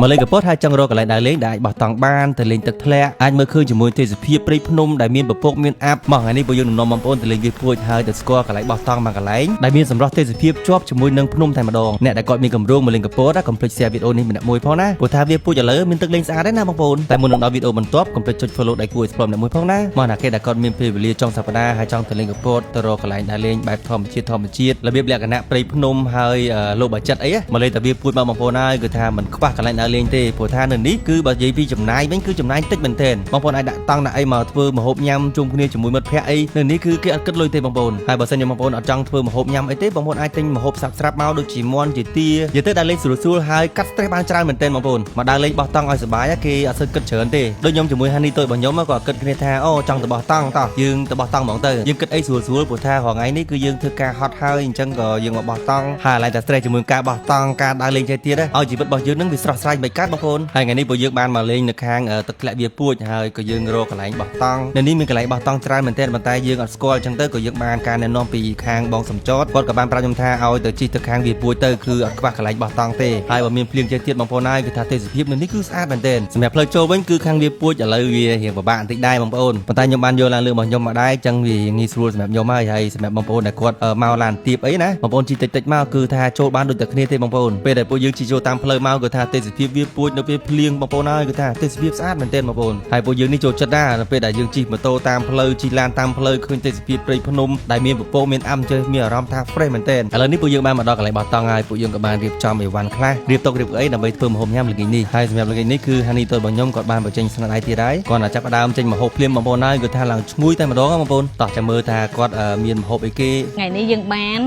មកលេងកពតហើយចង់រកកន្លែងដើរលេងដែលអាចបោះតង់បានទៅលេងទឹកធ្លាក់អាចមើលឃើញជាមួយទេសភាពព្រៃភ្នំដែលមានពពកមានអាប់មកថ្ងៃនេះពួកយើងនឹងនាំបងប្អូនទៅលេងវាលពួចហើយទៅស្គាល់កន្លែងបោះតង់មួយកន្លែងដែលមានសម្រស់ទេសភាពជាប់ជាមួយនឹងភ្នំតែម្ដងអ្នកដែលគាត់មានកម្រោងមកលេងកពតណាកុំភ្លេច share វីដេអូនេះម្នាក់មួយផងណាព្រោះថាវាលពួចឥឡូវមានទឹកលេងស្អាតទេណាបងប្អូនតែមុននឹងដល់វីដេអូបន្ទាប់កុំភ្លេចចុច follow ដៃគូ explore ម្នាក់មួយផងណាមកណាគេដែលគាត់មានពេលវេលាចុងសប្តាហ៍ហើយចង់ទៅលេងកពតទៅរកកន្លែងដើរលេងបែបធម្មជាតិធម្មជាតិរបៀបលក្ខណៈព្រៃភ្នំហើយលោកបើចិត្តអីមកលេងតែវាលពួចមកបងប្អូនហើយគឺថាមិនខ្វះកន្លែងដើរលេងទេព្រោះថានៅនេះគឺបើនិយាយពីចំណាយវិញគឺចំណាយតិចមែនទែនបងប្អូនអាចដាក់តង់ដាក់អីមកធ្វើម្ហូបញ៉ាំជុំគ្នាជាមួយមិត្តភ័ក្តិអីនៅនេះគឺគេអត់គិតលុយទេបងប្អូនហើយបើសិនជាបងប្អូនអត់ចង់ធ្វើម្ហូបញ៉ាំអីទេបងប្អូនអាចទិញម្ហូបស្រាប់ស្រាប់មកដូចជាមាន់ជាទានិយាយទៅដើរលេងស្រួលស្រួលហើយកាត់ stress បានច្រើនមែនទែនបងប្អូនមកដើរលេងបោះតង់ឲ្យសប្បាយគេអត់សូវគិតច្រើនទេដូចខ្ញុំជាមួយហានីតូចរបស់ខ្ញុំក៏គិតគ្នាថាអូចង់ទៅបោះតង់តោះយើងទៅបោះតង់ហ្មងទៅយើងគិតអីស្រួលស្រួលព្រោះថារាល់ថ្ងៃនេះគឺយើងធ្វើការហត់ហើយអញ្ចឹងក៏យើងមកបោះតង់ហើយឡើយតែ stress ជាមួយការបោះតង់ការដើរលេងចេះទៀតឲ្យជីវិតរបស់យើងនឹងវាស្រស់ស្រាយមិនកើតបងប្អូនហើយថ្ងៃនេះពួកយើងបានមកលេងនៅខាងទឹកធ្លាក់វាលពួចហើយក៏យើងរកកន្លែងបោះតង់នៅនេះមានកន្លែងបោះតង់ច្រើនមែនទែនប៉ុន្តែយើងអត់ស្គាល់អញ្ចឹងទៅក៏យើងបានការណែនាំពីខាងបងសំចតគាត់ក៏បានប្រាប់ខ្ញុំថាឲ្យទៅជិះទៅខាងវាលពួចទៅគឺអត់ខ្វះកន្លែងបោះតង់ទេហើយបើមានភ្លៀងចេះទៀតបងប្អូនហើយគឺថាទេសភាពនៅនេះគឺស្អាតមែនទែនសម្រាប់ផ្លូវចូលវិញគឺខាងវាលពួចឥឡូវវារៀងពិបាកបន្តិចដែរបងប្អូនប៉ុន្តែខ្ញុំបានយកឡានលឿនរបស់ខ្ញុំមកដែរអញ្ចឹងវាងាយស្រួលសម្រាប់ខ្ញុំហើយហើយសម្រាប់បងប្អូនដែលគាត់មកឡានទៀបអីណាបងប្អូនជិះតិចតិចមកគឺថាចូលបានដូចតែគ្នាទេបងប្អូនពេលដែលពួកយើងជិះចូលតាមផ្លូវមកគឺថាទេសភាពវាលពួចនៅពេលភ្លៀងបងប្អូនហើយគឺថាទេសភាពស្អាតមែនទែនបងប្អូនហើយពួកយើងនេះចូលចិត្តណាស់នៅពេលដែលយើងជិះម៉ូតូតាមផ្លូវជិះឡានតាមផ្លូវឃើញទេសភាពព្រៃភ្នំដែលមានពពកមានអាំចេះមានអារម្មណ៍ថា fresh មែនទែនឥឡូវនេះពួកយើងបានមកដល់កន្លែងបោះតង់ហើយពួកយើងក៏បានរៀបចំអីវ៉ាន់ខ្លះរៀបតុរៀបកៅអីដើម្បីធ្វើម្ហូបញ៉ាំល្ងាចនេះហើយសម្រាប់ល្ងាចនេះគឺហានីតូចរបស់ខ្ញុំគាត់បានបញ្ចេញស្នាដៃទៀតហើយគាត់ចាប់ផ្ដើមចេញម្ហូបភ្លាមបងប្អូនហើយគឺថាឡើងឈ្ងុយតែម្ដងបងប្អូនតោះចាំមើលថាគាត់មានម្ហូបអីគេ ថ្ងៃនេះយើងបាន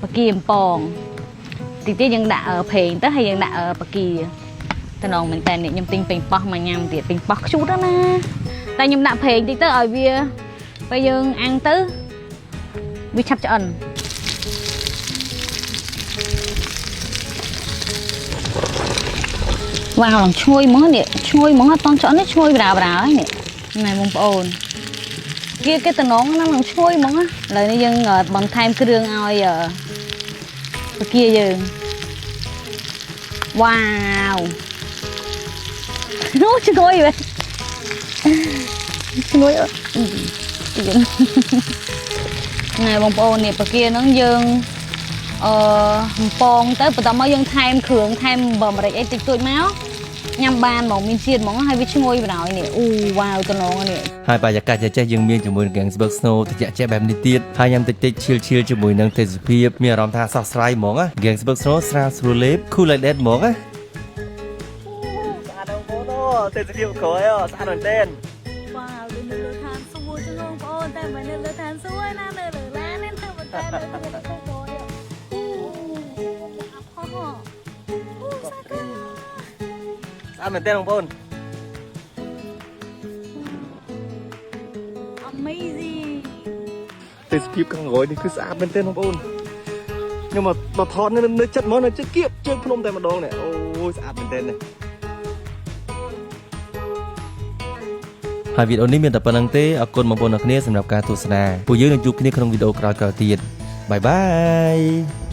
បង្គាអំពងតិចទៀតយើងដាក់ប្រេងទៅហើយយើងដាក់បង្គាតំណងមែនតើនេះខ្ញុំទិញពេញប៉ោះមកញ៉ាំទៀតពេញប៉ោះខ្ជូតណាតែខ្ញុំដាក់ប្រេងតិចទៅឲ្យវាពេលយើងអាំងទៅវាឆាប់ឆ្អិនវ៉ាវឡើងឈ្ងុយហ្មងនេះឈ្ងុយហ្មងអត់តន់ឆ្អិនទេឈ្ងុយបដាបដាហើយនេះណែបងប្អូន គេគេតំណងណាឡើងឈ្ងុយហ្មងណាឥឡូវនេះយើងបន្ថែមគ្រឿងឲ្យពគាយើងវ៉ាវអូឈ្ងុយវ៉េឈ្ងុយអត់ទៀតណែបងប្អូននេះពគាហ្នឹងយើងអំពងទៅបន្ទាប់មកយើងថែមគ្រឿងថែមបើម្រេចអីតិចតួចមកញ៉ាំបានហ្មងមានជាតិហ្មងហើយវាឈ្ងុយបណ្ដោយនេះអូវ៉ាវតំណងនេះ ហើយបរិយាកាសចេះចេះយើងមានជាមួយនឹង Ganzberg Snow តិចចេះបែបនេះទៀតហើយញ៉ាំតិចតិច chill chill ជាមួយនឹងទេសភាពមានអារម្មណ៍ថាស្រស់ស្រាយហ្មងណា Ganzberg Snow ស្រាលស្រួលលេប cool like that ហ្មងណាស្អាតបងប្អូនទេសភាពក្រោយស្អាតមែនទែន វ៉ាវនៅលើឋានសួគ៌ចឹងបងប្អូនតែមិននៅលើឋានសួគ៌ណានៅលើឡានទេណាប៉ុន្តែនៅលើទៅក្រោយអូអាផោះអូសាកា ស្អាតមែនទែនបងប្អូន Amazing. ទេសភាពខាងក្រោយនេះគឺស្អាតមែនទែនបងប្អូនខ្ញុំមកមកថតនៅនៅចិត្តហ្មងនៅចិត្តគៀបជើងភ្នំតែម្ដងនេះអូយស្អាតមែនទែននេះហើយវីដេអូនេះមានតែប៉ុណ្្នឹងទេអរគុណបងប្អូនអ្នកគ្នាសម្រាប់ការទស្សនាពួកយើងនឹងជួបគ្នាក្នុងវីដេអូក្រោយៗទៀត bye bye.